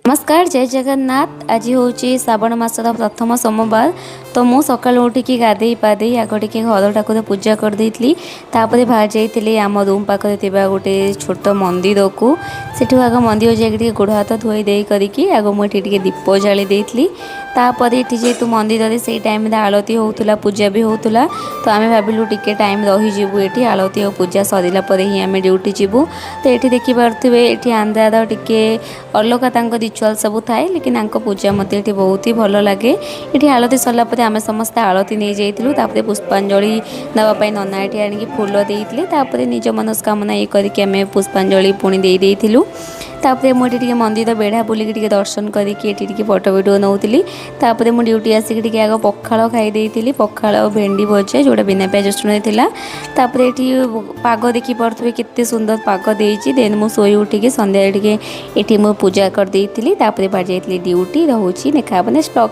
ନମସ୍କାର, ଜୟ ଜଗନ୍ନାଥ। ଆଜି ହେଉଛି ଶ୍ରାବଣ ମାସର ପ୍ରଥମ ସୋମବାର। ତ ମୁଁ ସକାଳୁ ଉଠିକି ଗାଧେଇ ପାଧେଇ ଆଗ ଟିକେ ଘର ଠାକୁର ପୂଜା କରିଦେଇଥିଲି। ତାପରେ ବାହାରି ଯାଇଥିଲି ଆମ ରୁମ୍ ପାଖରେ ଥିବା ଗୋଟେ ଛୋଟ ମନ୍ଦିରକୁ। ସେଠୁ ଆଗ ମନ୍ଦିର ଯାଇକି ଟିକେ ଗୋଡ଼ ହାତ ଧୋଇ ଦେଇ କରିକି ଆଗ ମୁଁ ଏଠି ଟିକେ ଦୀପ ଜାଳି ଦେଇଥିଲି। ତାପରେ ଏଠି ଯେହେତୁ ମନ୍ଦିରରେ ସେଇ ଟାଇମ୍ରେ ଆଳତି ହେଉଥିଲା, ପୂଜା ବି ହେଉଥିଲା, ତ ଆମେ ଭାବିଲୁ ଟିକେ ଟାଇମ୍ ରହିଯିବୁ ଏଠି। ଆଳତି ଆଉ ପୂଜା ସରିଲା ପରେ ହିଁ ଆମେ ଡ୍ୟୁଟି ଯିବୁ। ତ ଏଠି ଦେଖିପାରୁଥିବେ, ଏଠି ଆନ୍ଧ୍ରାର ଟିକେ ଅଲଗା ତାଙ୍କ ରିଚୁଆଲ୍ ସବୁ ଥାଏ, ଲେକିନ୍ ତାଙ୍କ ପୂଜା ମୋତେ ଏଠି ବହୁତ ହି ଭଲ ଲାଗେ। ଏଠି ଆଳତି ସରିଲା ପରେ ଆମେ ସମସ୍ତେ ଆଳତି ନେଇଯାଇଥିଲୁ। ତାପରେ ପୁଷ୍ପାଞ୍ଜଳି ଦେବା ପାଇଁ ନନା ଏଠି ଆଣିକି ଫୁଲ ଦେଇଥିଲେ। ତାପରେ ନିଜ ମନସ୍କାମନା ଇଏ କରିକି ଆମେ ପୁଷ୍ପାଞ୍ଜଳି ପୁଣି ଦେଇ ଦେଇଥିଲୁ। ତାପରେ ମୁଁ ଏଠି ଟିକେ ମନ୍ଦିର ବେଢ଼ା ବୁଲିକି ଟିକେ ଦର୍ଶନ କରିକି ଏଠି ଟିକେ ଫଟୋ ଭିଡ଼ିଓ ନେଉଥିଲି। ତାପରେ ମୁଁ ଡ୍ୟୁଟି ଆସିକି ଟିକେ ଆଗ ପଖାଳ ଖାଇ ଦେଇଥିଲି, ପଖାଳ ଆଉ ଭେଣ୍ଡି ଭଜା, ଯେଉଁଟା ବିନା ପିଆଜ ରସୁଣରେ ଥିଲା। ତାପରେ ଏଠି ପାଗ ଦେଖିପାରୁଥିବେ, କେତେ ସୁନ୍ଦର ପାଗ ଦେଇଛି। ଦେନ୍ ମୁଁ ଶୋଇ ଉଠିକି ସନ୍ଧ୍ୟାରେ ଟିକେ ଏଠି ମୁଁ ପୂଜା କରିଦେଇଥିଲି। ତାପରେ ବାହାରି ଯାଇଥିଲି ଡ୍ୟୁଟି। ରହୁଛି, ଦେଖା ହେବ ନେକ୍ସଟ ବ୍ଲଗ୍।